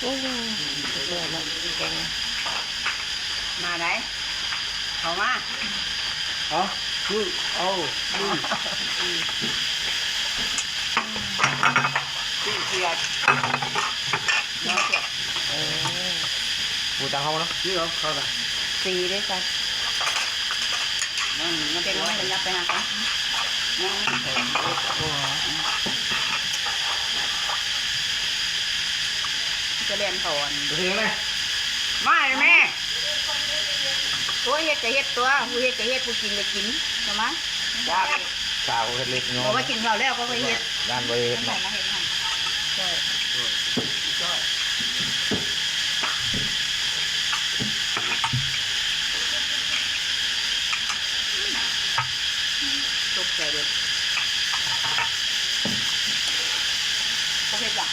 ໂອ້ ແລ້ວ ມາໄດ໋ ເຂົ້າມາ ເອົາ ຄື ເອົາ ຄື ປີກເຂືອດ ເນາະ ເອີ ບໍ່ຕາມເຮົາເນາະ ນີ້ເນາະ ເຂົ້ານະ ສີເດ້ຊັ້ນ ມັນ ມັນ ເປັນ ມັນ ມັນ ຍັບໄປຫາກັນ ຍັງ ຈະແລ່ນເຂົ້າອັນ ມາແມ່ ໂອ້ຍ ເຮັດກະເຮັດຕົວະ ຜູ້ເຮັດກະເຮັດ ຜູ້ກິນກະກິນ ເຂົ້າມາ ຈ້າ ສາວເຮັດເລັກນ້ອຍ ບອກວ່າກິນເຂົ້າແລ້ວກໍຄ່ອຍເຮັດ ຢ້ານບໍ່ໄດ້ເຮັດເນາະ ຕົກໃຈເບິດ ບໍ່ເຜັດຫວາ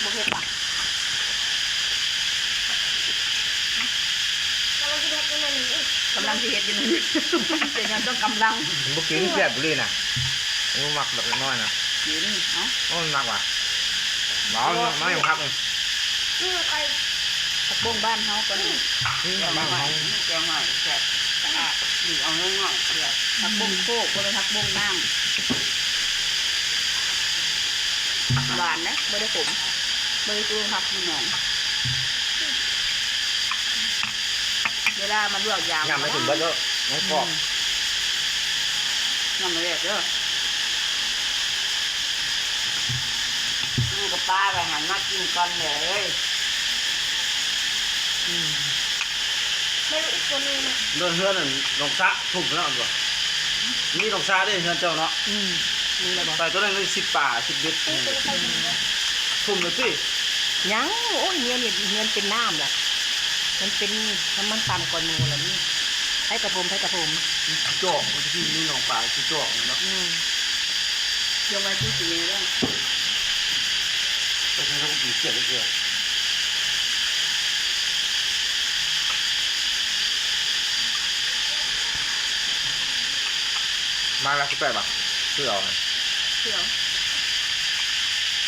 ບໍ່ເຜັດຫວາ ກຳລັງຊິເຮັດຢູ່ນັ້ນນີ້ ກຳລັງຊິເຮັດຢູ່ນັ້ນນີ້ ເປັນຫຍັງຕ້ອງກຳລັງ ບໍ່ກິນແຊບອີ່ຫຼີນະ ໂອ້ ມັກແບບນ້ອຍໆນະ ກິນ ເອົ້າ ໂອ້ ມັກຫວາ ເອົາ ມາ ມາ ຜັກ ນີ້ ນີ້ໄປ ຜັກບົ້ງບ້ານເຮົາກໍນີ້ ນີ້ບ້ານເຮົາ ແກງຫອຍແຊບ ສະອາດ ດີ ເອົາງ່າຍໆ ແຊບ ຜັກບົ້ງໂຄກ ບໍ່ແມ່ນຜັກບົ້ງນ້ຳ ຫວານເດ້ ບໍ່ໄດ້ຂົມ ບໍ່ໄດ້ຄືຜັກຢູ່ໜອງ ເວລາມາລວກຢາມ ຍຳໄປເຖິງເບິດເດີ ມັນກອບ ອືມ ຍຳລະອຽດເດີ ຢູ່ກັບປ້າໄປຫັ້ນ ມາກິນກ່ອນເດີ ອືມ ແມ່ນອີກຄົນໜຶ່ງນະ ເຮືອນ ເຮືອນນັ້ນໜອງສະ ທຸ່ມແລ້ວ ອັນບໍ່ ມີໜອງສະເດ້ ເຮືອນເຈົ້າເນາະ ອືມ ມີແລ້ວບໍ່ ໄປຕົວນັ້ນໄດ້ສິບປາ ສິບເອັດ ທຸ່ມແລ້ວຕິ ຍັງ ໂອ້ຍ ເຮືອນນີ້ ເຮືອນເປັນນ້ຳລະ ມັນເປັນ ມັນຕ່ຳກ່ອນໝູ່ລະ ມີໃຜກະຖົມ ໃຜກະຖົມ ມີຂີ້ຈອກ ມັນຊິມີໜອງປາຂີ້ຈອກເນາະ ອືມ ລຽງໄວ້ຄືຊິເລີຍ ແຕ່ເຮົາບໍ່ກິນຂຽວເທື່ອ ໄມ້ລະສິບແປດບາດ ຊື້ເອົາ ຊື້ເອົາ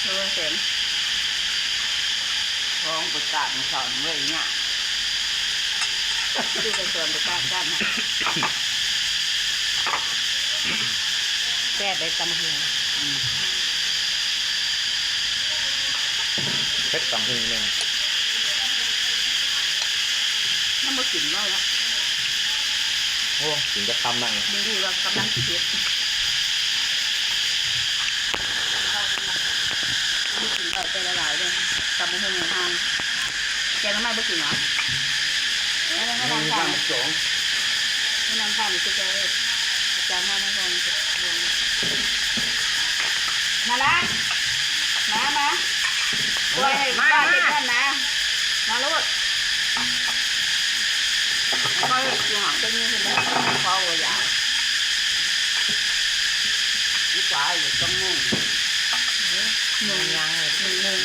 ໂລລະແສນ ຂອງໄປຕາກເຂົາເວີຍຍາກ ຊື້ໄປສວນໄປຕາກຈ້ານ ແຊບໄດ໋ຕຳຫຸ່ງ ອືມ ເຜັດຕຳຫຸ່ງໜຶ່ງ ມັນບໍ່ກິນເວົ້າລະ ໂອ້ ກິນຈັກຄຳນັ້ນ ດີວ່າກຳລັງຊິເຜັດ ກິນເຂົ້າແຕ່ລະຫຼາຍເດີ ຕຳບັກຫຸ່ງໃຫ້ຫ່າງ ແກງໜໍ່ໄມ້ບໍ່ກິນຫວາ ມາ ມານັ່ງຂ້າງ ມານັ່ງຂ້າງນີ້ຄືຈະ ອາຈານເຮົາມາເບິ່ງ ມາລະ ມາ ມາ ໂອ້ຍ ມາ ມາເຮັດນັ້ນນະ ມາໂລດ ເຂົາເຮັດຢູ່ຫັ້ນ ເປັນຢູ່ຫັ້ນແຫຼະ ເຂົາບໍ່ຢາກ ຜູ້ຊາຍຢູ່ຈັກໂມງ ໜຶ່ງ ຍັງເລີຍ ໜຶ່ງໂມງ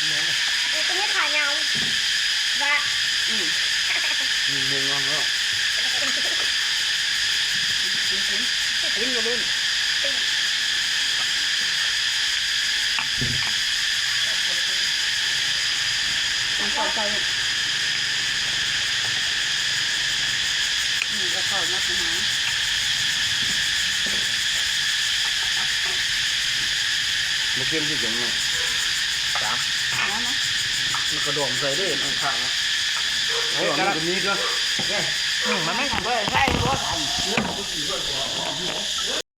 ໂມງ ເອີ ຕົວນີ້ຂາຍາວ ວ່າ ອືມ ໜຶ່ງໂມງແລ້ວ ກິນ ກິນ ກິນ ຢ່າລືມ ເອົາເຂົ້າໃສ່ ນີ້ເອົາເຂົ້າຍັດໃຫ້ ບໍ່ເຄັມຄືກັນເນາະ ສາມ ມາ ມາ ມັນກະດອງໃສ່ເດ້ ອັນຂ້າງນະ ເອົາ ອັນນີ້ກະມີເດີ ອືມ ມາ ມາ ເບິ່ງໃສ່ບໍ່ທັນ